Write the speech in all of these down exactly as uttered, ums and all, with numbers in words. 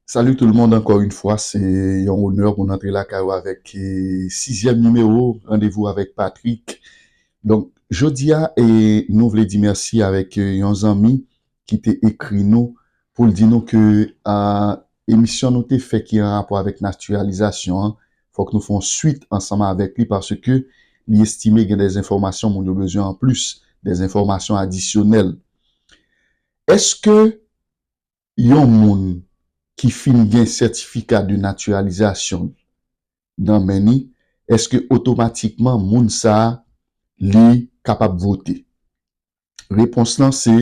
Salut tout le monde, encore une fois, c'est un honneur pour entrer la caillou avec eh, sixième numéro, rendez-vous avec Patrick. Donc, jodi a, eh, nou vle di mèsi avèk eh, yon zanmi ki te ekri nou pou l di nou ke ah, emisyon nou te fè ki an rapò avèk natiralizasyon an, fòk nou fè yon swit ansanm avèk li paske li estime gen des enfòmasyon moun yo bezwen an plis, des enfòmasyon adisyonèl. Èske yon moun ki fin gen sètifika de natiralizasyon nan men li, èske otomatikman moun sa a li kapab vote? Repons lan se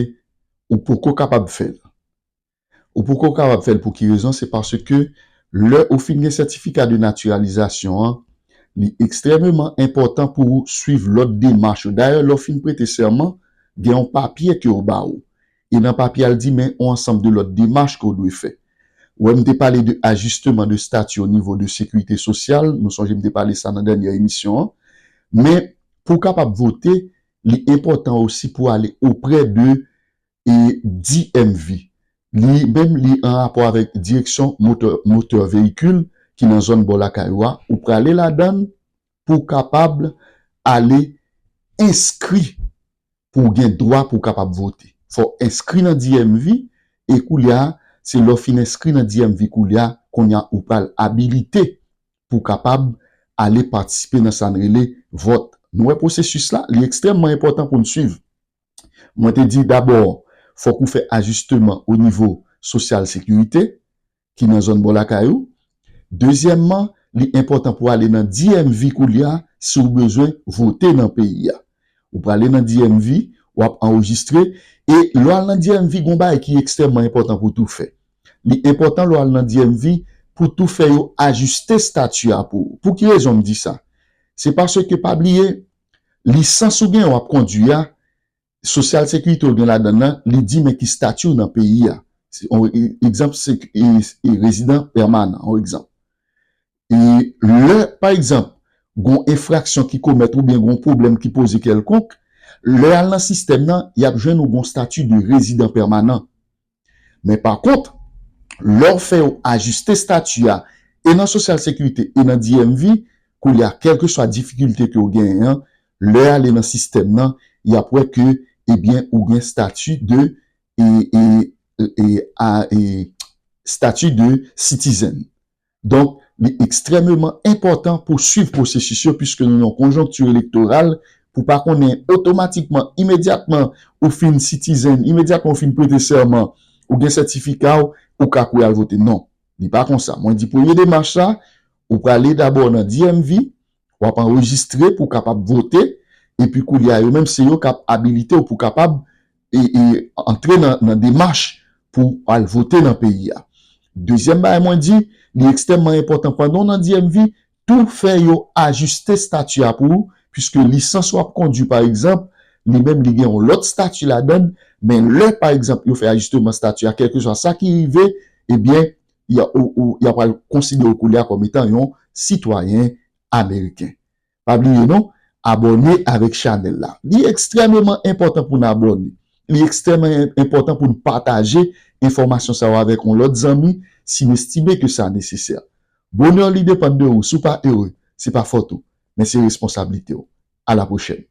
ou poko kapab fè l. Ou poko kapab fè l pou ki rezon? Se paske lè ou fin gen sètifika de natiralizasyon an, li ekstrèmeman enpòtan pou ou swiv lòt demach yo. Dayè, lè w fin prete sèman, gen yon papye ke yo ba ou. E nan papye a, l di men yon ansanm de lòt demach ke w dwe fè. Ou wè, m te pale de ajisteman de stati o nivo de sekirite sosyal. Nou sonje m te pale sa nan dènye emisyon an. Men, pou w kapab vote, li enpòtan osi pou w ale oprè de e D M V. Li menm li an rapò avèk direksyon motè, motè veyikil ki nan zòn bò lakay ou a. Ou prale ladan l pou w kapab ale enskri pou w gen dwa pou w kapab vote. Fò w enskri nan D M V e koulye a, se lè w fin enskri nan D M V koulye a, kounye a ou pral abilite pou w kapab ale patisipe nan sa n rele vòt. Nou wè pwosesis la, li ekstrèmman enpòtan pou n swiv. Mwen te di dabò, fòk ou fè ajisteman o nivo sosyal sekirite ki nan zòn bò lakay ou. Dezyèmman, li enpòtan pou w ale nan D M V koulye a si w bezwen vote nan peyi a. Ou prale nan D M V, w ap anrejistre, e lè w al nan D M V, gen yon bagay ki ekstrèmman enpòtan pou w tou fè. Li enpòtan lè w al nan D M V pou w tou fè yo ajiste estati a pou ou. Pou ki rezon m di sa? Se paske pa bliye, lisans ou gen w ap kondwi a, sosyal sekirite w gen ladan nan, li di men ki estati w nan peyi a. Se, on, e, egzanp, se e, e, rezidan pèmanan, on egzanp. E lè, pa egzanp, gon enfraksyon ki komèt oubyen gon pwoblèm ki poze kèlkonk, lè al nan sistèm nan, y ap jwenn ou gon estati de rezidan pèmanan. Men pa kont, lè w fè yo ajiste estati a, e nan sosyal sekirite, e nan D M V, koulye a, kèlkeswa difikilte ke w genyen an, lè ale nan sistèm nan, y ap wè ke, ebyen, ou gen estati de, e, e, e, e, a, e, estati de citizen. Donk, li ekstrèmeman enpòtan pou w swiv pwosesis yo, piske nou nan yon konjonkti elektoral, pou w pa konnen otomatikman, imedyatman ou fin citizen, imedyatman ou fin prete sèman, ou gen sètifika w, ou ka kouri al vote. Non, li pa konsa. Mwen di premye demach la, ou prale dabò nan D M V, w ap anrejistre pou w kapab vote, epi koulye a yo menm se yo k ap abilite w pou w kapab e, e, antre nan, nan demach pou w al vote nan peyi a. Dezyèm bagay mwen di, li ekstrèmman enpòtan pandan w nan D M V, tou fè yo ajiste estati a pou ou, piske lisans w ap kondwi, pa egzanp, li menm li gen yon lòt estati ladan l, men lè, pa egzanp, yo fè ajisteman estati a, kèlkeswa sa ki rive, ebyen, y a, ou, ou, y a pral konsidere w koulye a kòm etan yon sitwayen ameriken. Pa bliye non, abòne avèk chanèl la. Li ekstrèmeman enpòtan pou n abòne. Li ekstrèmeman enpòtan pou n pataje enfòmasyon sa yo avèk yon lòt zanmi si n estime ke sa nesesè. Bonè li depann de ou. Si w pa ere, se pa fòt ou, men se responsablite w. A la pwochèn.